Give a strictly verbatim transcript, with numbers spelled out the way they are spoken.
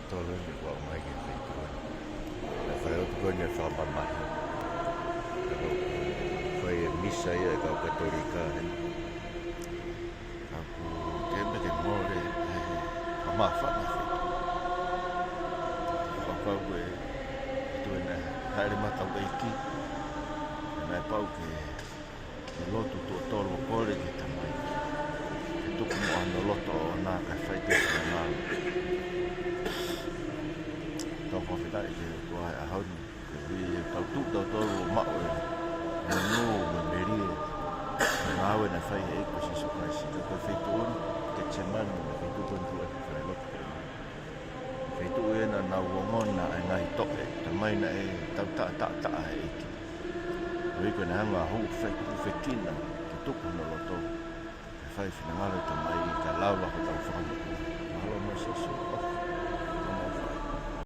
Tolu ni kuo aʻu mai ki he feituʻu ni. Naʻe fai atu ko eni e fakamamahi. Ka ko e fai e misa ia ʻa e kau Katolika eni. Ka ʻoku teʻeki ke mole, ʻe, ka māfana feituʻu. Fakapapau ko e, ʻe tuʻu ena, haʻele mata ʻEiki. Naʻe pau ke ke lotu tuʻo tolu ʻo kole ki he Tamai ke tuku muʻa hono loto ʻoʻona kae fai ʻene finangalo. Tau fakafetaʻi ki he ʻOtua he ʻaho ni, koeʻuhi ʻetau tuʻu tautolu ʻo maʻu e monū mo e melie ʻo e ngāue naʻe fai ʻe he ʻEiki ko Sīsū Kalaisi. Ka ko e feituʻu ni, Ketisemani, ko e feituʻu ko eni ʻoku fai lotu ko eni. Feituʻu ena naʻa nau ongona ai e ngaahi toʻe, taimi naʻe tau taʻataʻa ʻe he ʻEiki. ʻO ʻikai ko ʻene hanga ʻo hū fekina ke tuku hono loto ke fai e finangalo ʻo e Tamai kae lava ke tau fakamoʻui. Mahalo mo Sīsū.